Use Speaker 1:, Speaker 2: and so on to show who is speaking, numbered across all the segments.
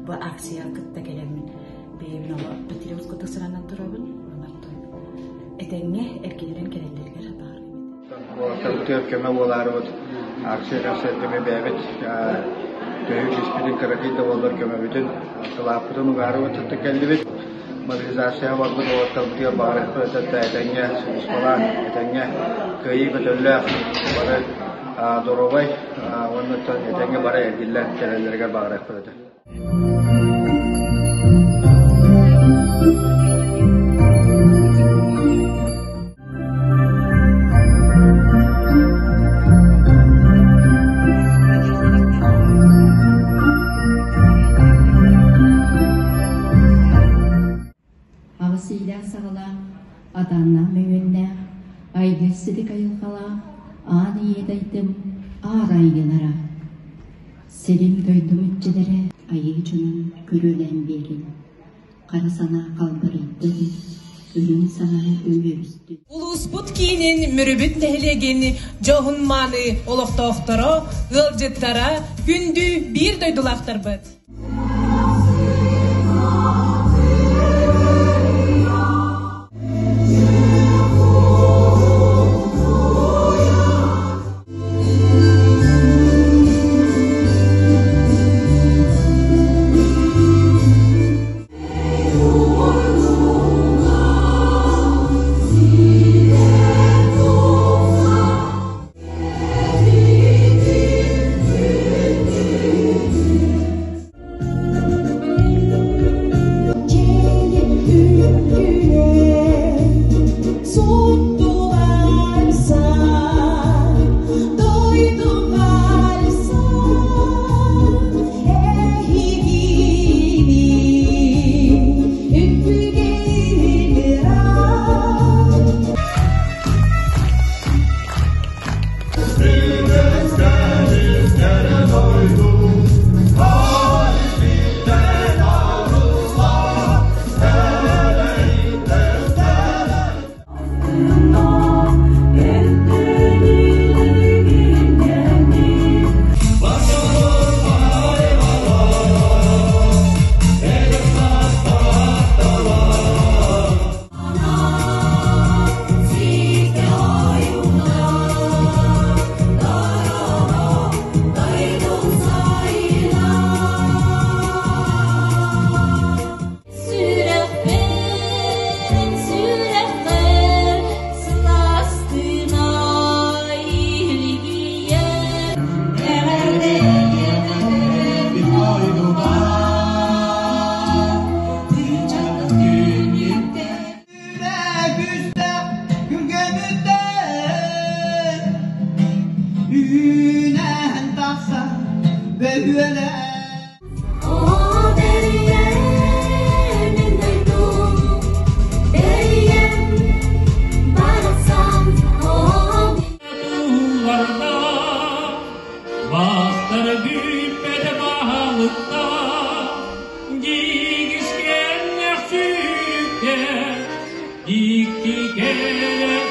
Speaker 1: Бу акцияҕа кытта кэлэммин бэйэбин олох патриот курдук сананан турабын. Онон этэҥҥэ эргиллэн кэлэллэригэр баҕарабын.
Speaker 2: Куораттарбытыгар көмө буолаарыбыт акция концертами бэйэбит төһүү күүспүтүн кыракый да буоллар көмөбүтүн кылааппытын угаарыбыт кытта кэллибит. Мобилизацияҕа барбыт уолаттарбытыгар баҕарыахпыт этэ этэҥҥэ сулууспалаан, этэҥҥэ кыайыы көтөллөөх бары доруобай уонна этэҥҥэ бары эргиллэн кэлэллэригэр баҕарыахпыт этэ.
Speaker 3: Аҕыс иилээх-саҕалаах, атааннаах мөҥүөннээх, айгыр силик айылҕалаах аан ийэ дойдум аар айгылара. Сирим дойдум иччилэрэ айыы дьонун күрүөлээн биэрин, хара санаа халбарыйдын, үрүҥ санаа үмүөрүстүн.
Speaker 4: Улууспут киинин Мүрүбүт нэһилиэгин дьоһун-мааны олохтоохторо, ыалдьыттара, күндү биир дойдулаахтарбыт!
Speaker 3: Сүрэхпин, сүрэххэр сылаастына илгийэр
Speaker 5: Үүнэн тахсан бөһүөлэк
Speaker 6: Бастар бүппэт баһылыкта, Дигискэннэх сүүрүктэ, Дикти кэрэ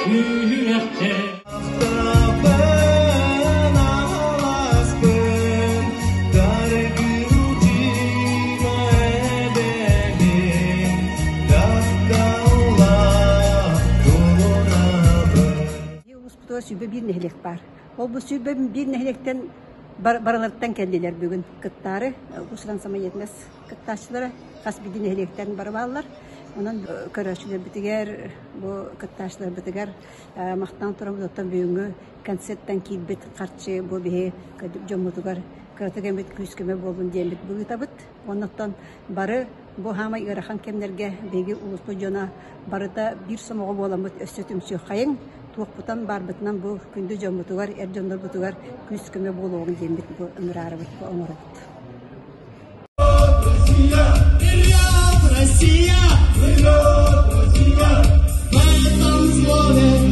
Speaker 6: үрэхтэ.
Speaker 7: Улууспутугар 21 нэһилиэк баар. Ол бу 21 нэһилиэктэн барыларыттан кэллилэр бүгүн кыттаары. Уус-уран самоеднес кыттааччылара хас биирдии нэһилиэктэн бары бааллар. Онон көрөөччүлэрбитигэр, бу кыттааччыларбытыгар махтанан турабыт. Оттон бүгүҥҥү концерттан киирбит харчы бу биһи дьоммутугар кыратык эмит күүс-көмө буоллун диэммит быытабыт. Оннуттан бары бу хаамай ыарахан кэмнэргэ биһиги улууспут дьоно барыта биир сомоҕо буоламмыт өссө түмсүөххэйиҥ, туохпутан баарбытынан бу күндү дьоммутугар, эр дьоннорбутугар күүс-көмө буолуоҕуҥ диэммит бу ыҥыраарыбыт, бу оҥоробут.
Speaker 5: Россия! Вперед, Россия! Вперед, Россия! В этом слове